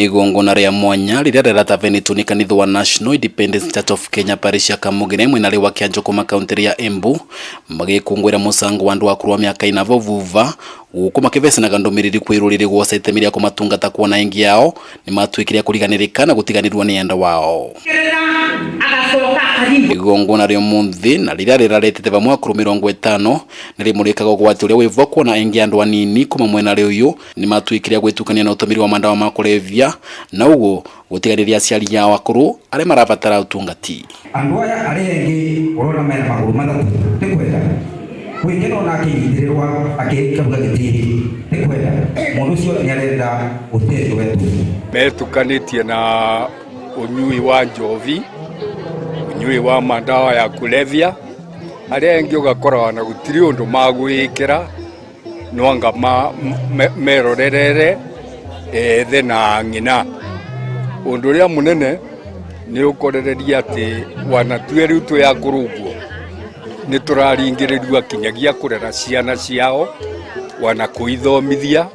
Nĩ igongona rĩa mwanya rĩrĩa rĩratabanĩtwo nĩ kanitha wa National Independence Church of Kenya parish ya Kamũgere mwena wa Kĩanjũkũma kaũntĩ ya Embu magĩkũngũĩra mũcango wa andũ akũrũ wa mĩaka ĩna vuva gũkũ makĩbecanaga ndũmĩrĩri kwĩ rũrĩrĩ gwoca itemi rĩa kũmatungata kuona aingĩ ao nĩ matuĩkire a kũriganĩrĩka na gũtiganĩrwo nĩ enda wao. Igongona rĩa ũmũthĩ na rĩrĩa rĩraretete vamwe akũrũ 50 nĩ rĩmũrĩkaga ũgwati ũrĩa wĩvo kuona aingĩ andũ anini kuma mwena ũyũ nĩ matuĩkire a gwĩtukania na ũtũmĩri wa mandawa ma kũrebia na ũguo gũtiganĩria aciari ao akũrũ arĩa marabatara ũtungati. Andũ aya arĩa angĩ ũrona mena magũrũ matatũ nĩ kwenda gwĩkena ona akĩnyitĩrĩrwa akĩkaruga gĩtĩri nĩ kwenda mũndũ ũcio nĩ arenda ũteithio wetu. Metukanĩtie na ũnyui wa njovi, ũnyui wa madawa ya kulevya, arĩa angĩ ũgakora ona gũtirĩ ũndũ magwĩkĩra no anga merorerere ethe na ng'ina. Ũndũ ũrĩa mũnene nĩ ũkorereria atĩ wanatue rĩu twĩ akũrũ ũguo nĩ tũraringĩrĩrio kinyagia kũrera ciana ciao wana kũithomithia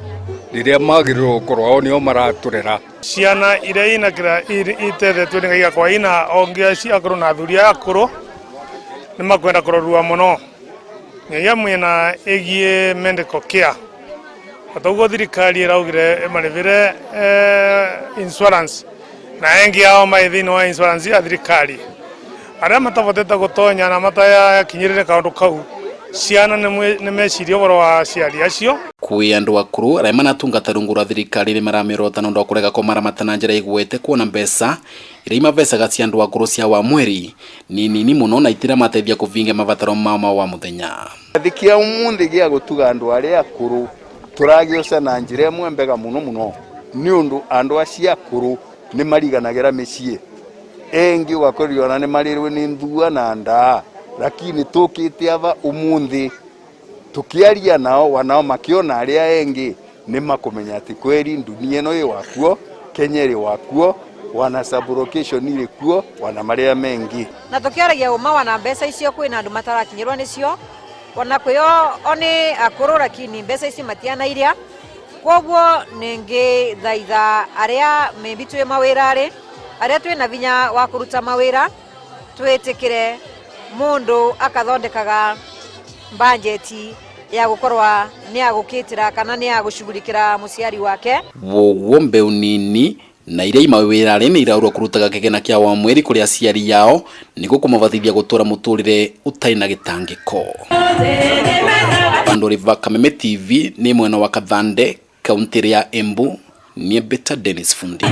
rĩrĩa magĩrĩirwo gũkorwo ao nĩo maratũrera. Ciana iria ina kira itethetwo nĩ Ngai gakwa ina onge acio akũrũ na athuri aya akũrũ nĩ makwenda kũrorua mũno nyagia mwena ĩgiĩ medical care otoguo thirikari ĩraugire ĩmarĩbĩre insurance na engi ao mai thĩinĩ wa insurance ya thirikari arĩa matavotete gũtonya na matayakinyĩrĩre kaũndũ kau ciana nĩ meciria ũhoro wa aciari acio. Kwĩ andũ akũrũ arĩa manatungata rungu rwa thirikari nĩ maramĩorota nĩ ũndũ wa kũrega kũmaramata na njĩra igwete kuona mbeca iria imabecaga cia andũ akũrũ cia wa mweri nĩ nini mũno na itiramateithia kũvingia mabataro mao ma wa mũthenya. Gĩathĩ kĩa ũmũthĩ gĩa gũtuga andũ arĩa akũrũ tũragĩoca na njĩra ĩmwe mbega mũno mũno nĩ ũndũ andũ acio akũrũ nĩ mariganagĩra mĩciĩ engi ũgakorirwo ona nĩ marĩrwe nĩ nthua na ndaa lakini tũkĩte ava ũmũthĩ tũkĩaria nao wanao makĩona arĩa engi nĩ makũmenya atĩ kweri dunia ĩno ĩ wakuo Kenya ĩrĩ wakuo wana sublocation ĩrĩ kuo wana marĩa mengi. Na tũkĩaragia ũma wana mbeca icio kwĩna andũ matarakinyĩrwo nĩcio ona kwĩo o nĩ akũrũ lakini mbeca ici matiana iria koguo nĩngĩthaitha arĩa maybe twĩ mawĩra-rĩ arĩa twĩna vinya wa kũruta mawĩra twĩtĩkĩre mũndũ akathondekaga bajeti ya gũkorwa nĩ agũkĩtĩra kana nĩ agũcugurikĩra mũciari wake. Woguo mbeu nini na iria imawĩra-rĩ nĩ iraurwo kũrutaga kĩgĩna kĩa wa mweri kũrĩ aciari ao nĩguo kũmabathithia gũtũra mũtũrĩre ũtarĩ na gĩtangĩko. Bandori va Kameme TV nĩ mwena wa Kathande kaunti ya Embu niĩ Beta Dennis Fundi.